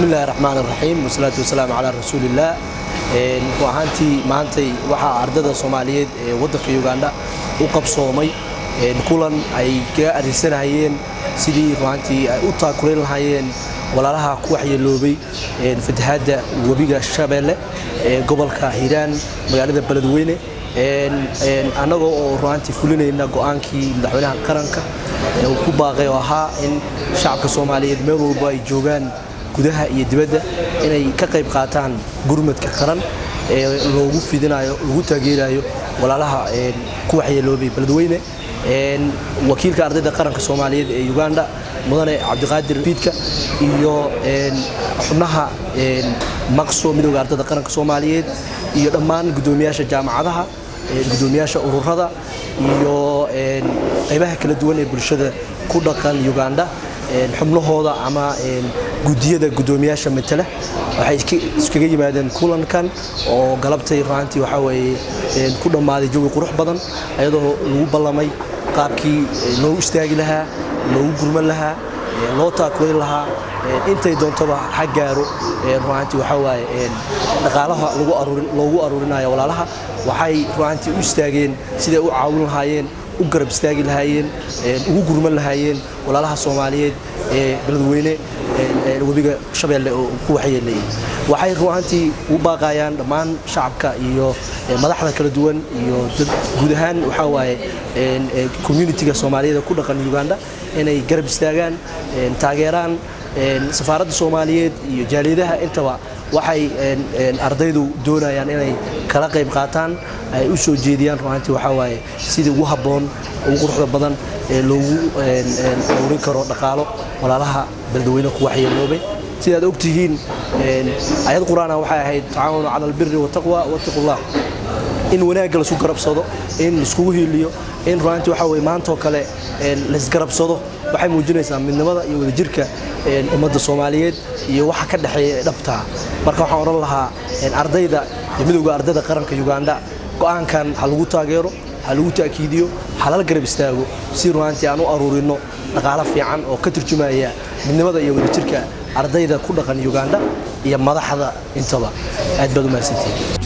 Bismillahi raxmaan raxiim, wasalaatu wasalaamu calaa rasuulillaah. Run ahaantii, maantay waxaa ardada Soomaaliyeed ee waddanka Uganda u qabsoomay kulan ay kaga arrinsanayeen sidii runaantii ay u taakulayn lahaayeen walaalaha ku waxyeeloobay fatahaadda webiga Shabeelle ee gobolka Hiiraan, magaalada Beledweyne. Annagoo oo runaantii fulinayna go'aankii madaxweynaha qaranka uu ku baaqay oo ahaa in shacabka Soomaaliyeed meel walba ay joogaan, gudaha iyo dibadda, inay ka qayb qaataan gurmadka qaran ee loogu fidinayo, lagu taageerayo walaalaha ku waxyeeloobay Beledweyne. Wakiilka ardayda qaranka Soomaaliyeed ee Uganda, mudane Cabdiqaadir Fiidka, iyo xubnaha MAQSO, Midowda Ardayda Qaranka Soomaaliyeed, iyo dhammaan guddoomiyaasha jaamacadaha, guddoomiyaasha ururada iyo qaybaha kala duwan ee bulshada ku dhaqan Uganda, xubnahooda ama guddiyada guddoomiyaasha matala, waxay iskaga yimaadeen kulankan oo galabtay runaantii waxaa weeye ku dhammaaday jawi qurux badan, iyadoo lagu ballamay qaabkii loogu istaagi lahaa, loogu gurman lahaa, loo taakulayn lahaa, intay doontaba ha gaaro. Runaantii waxaa waaye dhaqaalaha loogu aruurinayo walaalaha. Waxay runaantii u istaageen siday u caawin lahaayeen, u garab istaagi lahaayeen, ugu gurman lahaayeen walaalaha Soomaaliyeed ee Beledweyne webiga Shabeelle oo ku waxyeeleeyey. Waxay runaantii u baaqayaan dhammaan shacabka iyo madaxda kala duwan iyo dad guud ahaan, waxaa waaye community-ga Soomaaliyeed ku dhaqan Uganda, inay garab istaagaan, taageeraan safaaradda Soomaaliyeed iyo jaaliyadaha intaba. Waxay ardaydu doonayaan inay kala qayb qaataan, ay u soo jeediyaan runaantii waxaa waaye sidii ugu habboon, ugu quruxda badan ee loogu ururin karo dhaqaalo walaalaha Beledweyne ku waxyeeloobay. Sidaad ogtihiin, ayad Qur-aana waxay ahayd tacaawanu cala albiri wataqwa wattaqullah, in wanaagga laisku garabsado, in laiskugu hiiliyo, in runaantii waxaa weye maantoo kale laisgarabsado. Waxay muujinaysaa midnimada iyo wadajirka ummadda Soomaaliyeed iyo waxa ka dhexeeya dhabtaa. Marka waxaan odhan lahaa ardayda iyo Midowda Ardayda Qaranka Uganda, go'aankan ha lagu taageero, ha lagu ta'kiidiyo, halala garab istaago, si runaantii aan u aruurino dhaqaalo fiican oo ka turjumaya midnimada iyo wadajirka ardayda ku dhaqan Uganda iyo madaxda intaba. Aad baad u mahadsantihiin.